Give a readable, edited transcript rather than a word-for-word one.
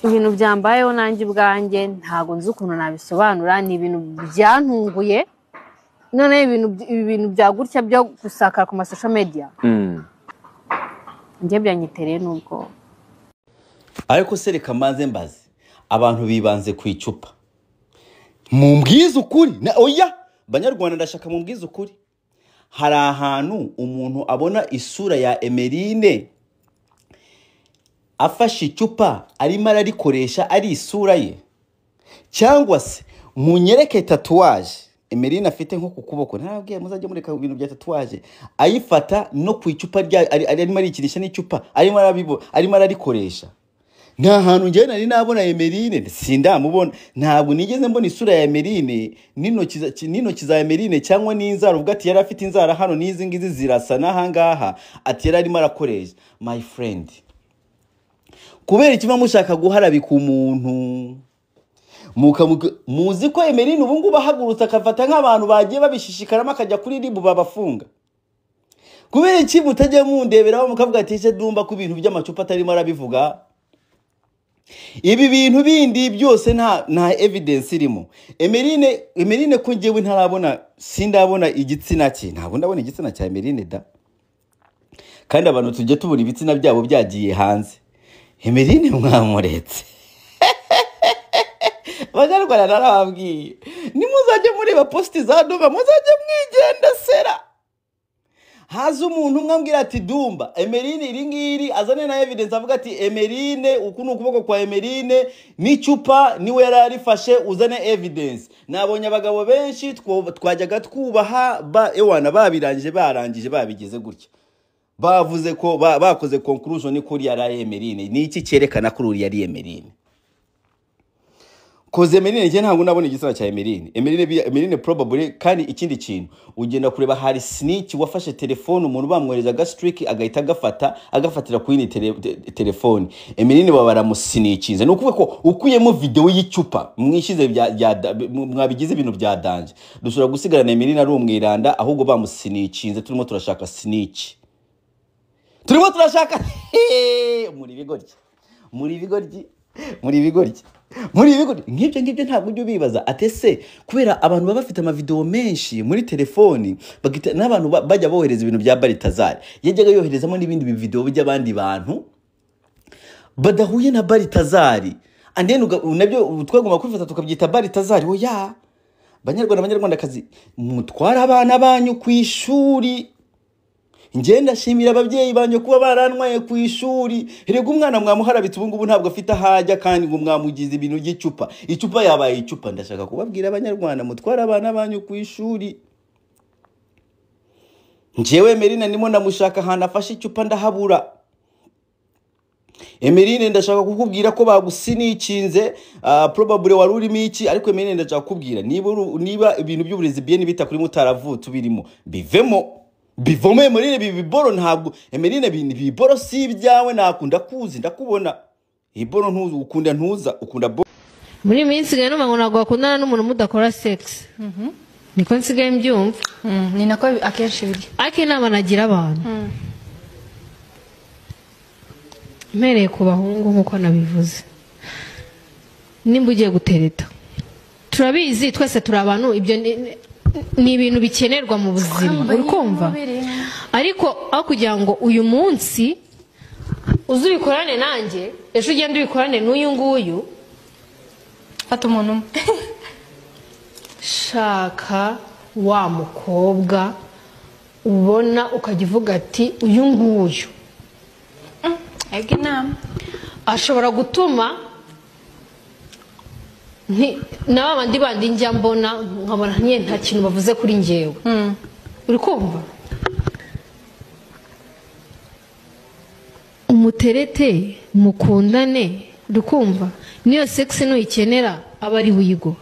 Ibintu byambayeho nanjye ubwanjye ntabwo nzi ukuntu nabisobanura, ni ibintu byantunguye. None ibintu bya gutya byo gusakara ku ma social media njye byanyitereye n'ubwoba. Ariko se reka mbanze mbaze, abantu bibanze ku icupa, mumbwize ukuri. Oya banyarwanda, ndashaka mumbwize ukuri. Hari ahantu umuntu abona isura ya Emeline afashe icupa arimo ararikoresha ari isura ye? Cyangwa se munyereke tatouage Emeline afite nko ku kuboko, ntarabwiye muzajye mureka ibintu bya tatouage, ayifata no ku icupa rya arimo arikinisha n'icupa, arimo ararikoresha. Nta hantu njyewe nari nabona Emeline, sindamubona, ntabwo nigeze mbona isura ya Emeline n'intoki za Emeline cyangwa n'inzara, ubwo ati yari afite inzara hano n'izi ngizi zirasa n'ahangaha, ati yari arimo arakoresha. My friend, kubera ikiba mushaka guharabika umuntu, muzi ko Emeline ubu ngubu ahagurutse akafata nk'abantu bagiye babishishikaramo akajya kuri RIB babafunga. Kubera iki mutajya mundeberaho mukavuga ati ese Dumba ko ibintu by'amacupa atarimo arabivuga? Ibi bintu bindi byose nta evidence irimo. Emeline ko njyewe ntarabona, sindabona igitsina cye, ntabwo ndabona igitsina cya Emeline da. Kandi abantu tujye tubura ibitsina byabo byagiye hanze. Emeline mwamuretse. Banyarwanda narababwiye, nimuzajye mureba posti za Dumba muzajye mwigenda sera. Haza umuntu umwe ambwira ati Dumba Emeline iri ngiri, azane na evidence avuga ati Emeline uku ni ukuboko kwa Emeline n'icupa niwe yari arifashe, uzane evidence. Nabonye abagabo benshi twajyaga twubaha ewana babirangije, barangije babigize gutya, bavuze ko bakoze conclusion ko uriya ari Emeline. Ni iki cyerekana ko uriya ari Emeline? Koze Emeline njye ntabwo nabona igitsina cya Emeline. Emeline probably. Kandi ikindi kintu ugenda kureba, hari snitch wafashe telefone umuntu bamwohereza gastric agahita agafata agafatira ku yindi telefone. Emeline baba baramusinikinze. Ni ukuvuga ko ukuyemo video y'icupa mwishize mwabigize ibintu bya danger, dushobora gusigarana Emeline ari umwiranda, ahubwo bamusinikinze. Turimo turashaka snitch, turimo turashaka muri bigoryi, muri bigoryi, muri bigoryi, muri bigoryi. Nk'ibyo ngibyo ntabwo ujya ubibaza atese, kubera abantu baba bafite amavideo menshi muri telefoni, bagita n'abantu bajya bohereza ibintu bya Baritazari, yajyaga yoherezamo n'ibindi video by'abandi bantu badahuye na Baritazari, and then nabyo twagomba kwifata tukabyita Baritazari. Oya banyarwanda, banyarwandakazi, mutwara abana banyu ku ishuri. Njye ndashimira ababyeyi banyu kuba barantwaye ku ishuri. Erega umwana mwamuharabitse ubu ngubu ntabwo afite ahajya, kandi ngo mwamugize ibintu by'icupa, icupa yabaye icupa. Ndashaka kubabwira abanyarwanda, mutwara abana banyu ku ishuri. Njyewe Emeline ndimo ndamushaka ahantu afashe icupa ndahabura. Emeline ndashaka kukubwira ko bagusinikinze, probably wari urimo iki, ariko Emeline ndashaka kukubwira niba ibintu by'uburezi bien bita kuri mutaravutse ubirimo, bivemo. Bivome Emeline, ibi biboro ntabwo Emeline biboro si ibyawe, nakunda kuzi ndakubona iboro ntuzi ukunda ntuza ukunda Muri minsi nsigaye numva ngo ntabwo wakundana n'umuntu mudakora sex. Niko nsigaye mbyumva. Ni nako akenshi biri. Ariko inama nagira abantu, mpereye ku bahungu nk'uko nabivuze, nimba ugiye gutereta, turabizi twese turi abantu, ibyo ni ibintu bikenerwa mu buzima, uri kumva? Ariko aho kugira ngo uyu munsi uze ubikorane nanjye, ejo ugende ubikorane n'uyu nguyu, fata umuntu umwe. Shaka wa mukobwa ubona ukajya uvuga ati uyu nguyu ashobora gutuma na babandi bandi njya mbona nkabona nye nta kintu bavuze kuri njyewe. Uri kumva? Umuterete mukundane, uri kumva? Niyo sex nuyikenera aba ari buyigo.